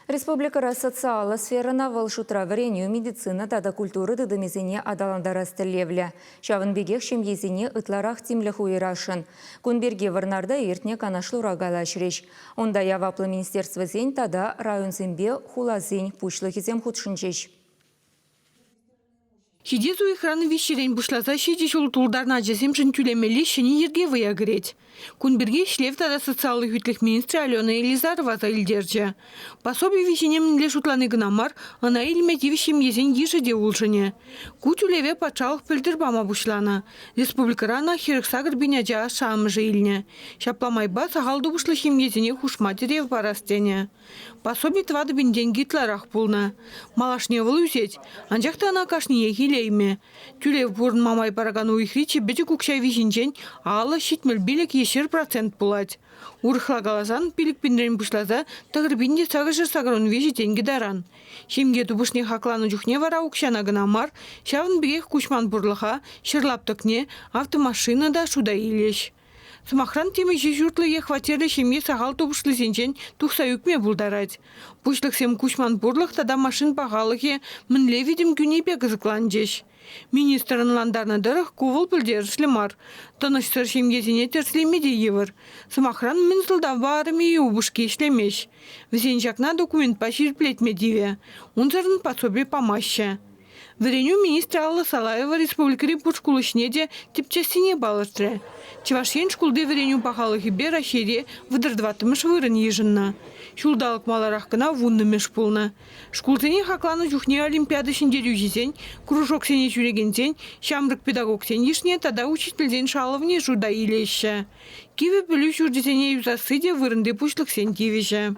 Республикӑра социаллӑ сферӑна, вӑл шутра вӗренӳ, медицина тата культура тытӑмӗсене аталантарас тӗллевлӗ. Ҫавӑн пекех ҫемьесене ытларах тимлӗх уйӑрасшӑн. Кун пирки Вӑрнарта иртнӗ канашлура калаҫрӗҫ. Унта яваплӑ министерствӑсен тата районсемпе хуласен пуҫлӑхӗсем хутшӑнчӗҫ. Ҫитес уйӑхран виҫҫӗрен пуҫласа ҫичӗ ҫул тултарнӑ ачасемшӗн тӳлемелли ҫӗнӗ йӗрке вӑя кӗрет. Кун пирки ӗҫлев тата социаллӑ хӳтлӗх министрӗ Алена Елизарова аса илтерчӗ. Пособи виҫине мӗнле шутлани кӑна мар, ӑна илме тивӗҫ ҫемьесен йышӗ те улшӑнӗ. Ку тӳлеве патшалӑх пӗлтӗр пама пуҫланӑ. Республикӑра ӑна 48 пин ача ашшӗ-амӑшӗ илнӗ. Ҫапла майпа сахал тупӑшлӑ ҫемьесене хушма тӗрев парас тенӗ. Пособи 4 пин тенкӗ ытларах пулнӑ. Малашне вӑл ӳсет, анчах та ӑна кашниех илеймӗ. Тӳлев пурӑнма май паракан уйӑхри чи пӗчӗк укҫа виҫинчен 50, 75 е 100% пулать. Урӑхла каласан, 5 пинрен пуҫласа 9 пин те 883 тенкӗ таран. Ҫемье тупӑшне хакланӑ чухне вара укҫана кӑна мар, ҫавӑн пекех куҫман пурлӑха, ҫӗр лаптӑкне, автомашина та шута илӗҫ. Сӑмахран, темиҫе ҫуртлӑ е хваттерлӗ ҫемье сахал тупӑшлисенчен тухса ӳкме пултарать. Пуҫлӑхсем куҫман пурлӑх тата машин пахалӑхӗ мӗнле витӗм кӳнипе кӑсӑкланчӗҫ. Министр ӑнлантарнӑ тӑрӑх, ку вӑл пӗлтерӗшлӗ мар. Тӑнӑҫсӑр ҫемьесене тӗрӗслеме те йывӑр. Сӑмахран, мӗн сӑлтавпа арӑмӗ е упӑшки ӗҫлемест. Вӗсен ҫакна документпа ҫирӗплетме тивӗ. Унсӑрӑн пособи памаҫҫӗ. Вӗренӳ министрӗ Алла Салаева республикӑри пур шкул ӗҫне те тӗпчессине палӑртрӗ. Чӑваш Ен шкулти вӗренӳ пахалӑхӗпе Раҫҫейре 34-мӗш вырӑн йышӑннӑ. Ҫулталӑк маларах кӑна вуннӑмӗш пулнӑ. Шкулсене хакланӑ чухне олимпиада ҫӗнтерӳҫисен, кружоксене ҫӳрекенсен, ҫамрӑк педагогсен йышне тата учительсен шалӑвне шута илеҫҫӗ. Кивӗ пӗлӳ ҫурчӗсене юсасси те вырӑнти пуҫлӑхсен тивӗҫӗ.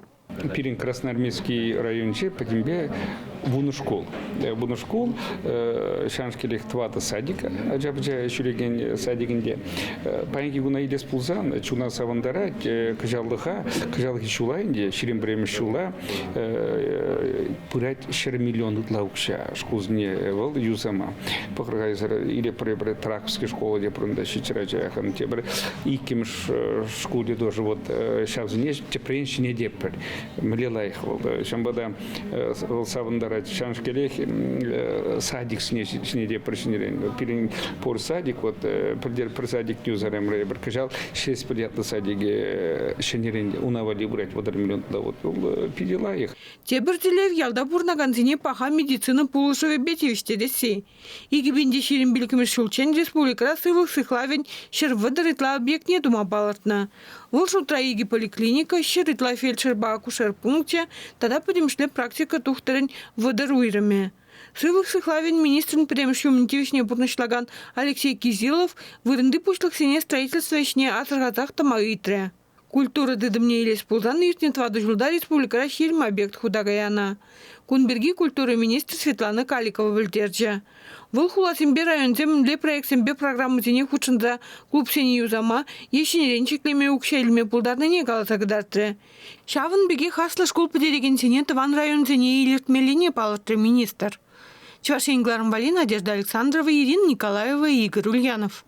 Пирӗн Красноармейски районӗнче пӗтӗмпе вунӑ шкул. Вунӑ шкул, ҫавӑншкелех тӑватӑ садик, ача-пӑча ҫӳрекен садикӗнче. Паянхи куна илес пулсан, чуна савӑнтарать кӑҫаллӑха, кӑҫалхи ҫула ӗнтӗ, 21-мӗш ҫула пырать 100 миллион ытла укҫа шкулсене вӑл юсама. Пӑхӑр-ха или пӗр-пӗр Траковский школа те пурӑнта ҫиччӗр ача яхӑн, тепӗр иккӗмӗш шкулте тоже вот ҫавсене тӗпрен ҫӗнететпӗр. Мӗнле лайӑх вӑл. Ҫавӑнпа та вӑл савӑнтарать. Ҫавӑншкелех садик ҫӗнететпӗр ҫӗнӗрен. Пирӗн пур садик, вот пӗлтер пӗр садик юсарӑмӑр эпир кӑҫал Ҫеҫпӗл ятлӑ садике ҫӗнӗрен уна валли пырать 30 миллион тата вот вӑл питӗ лайӑх. Тепӗр тӗллев ялта пурӑнакансене паха медицина пулӑшӑвӗпе тивӗҫтересси. 2025 ҫулччен республикӑра сывлӑх сыхлавӗн 130 ытла объектне тума палӑртнӑ. Вӑл шутра икӗ поликлиника, 100 ытла фельдшерпа акушер пункчӗ тата пӗтӗмӗшле практика тухтӑрӗн 30 уйрӑмӗ. Сывлӑх сыхлавӗн министрӗн пӗрремӗш ҫумӗн тивӗҫне пурнӑҫлакан Алексей Кизилов вырӑнти пуҫлӑхсене строительство ӗҫне асӑрхасах тӑма ыйтрӗ. Культура тытӑмне илес пулсан иртнӗ тӑватӑ ҫулта республикӑра 20 объект хута каянӑ. Кун пирки культура министрӗ Светлана Каликова пӗлтерчӗ. Вӑл хуласемпе районсем мӗнле проектсемпе программӑсене хутшӑнса клубсене юсама е ҫӗнӗрен ҫӗклеме укҫа илме пултарнине каласа кӑтартрӗ. Ҫавӑн пекех аслӑ шкул пӗтерекенсене тӑван районсене илӗртмеллине палӑртрӗ министр. Чӑваш Ен кӑларӑм валли Надежда Александрова, Ирина Николаева, Игорь Ульянов.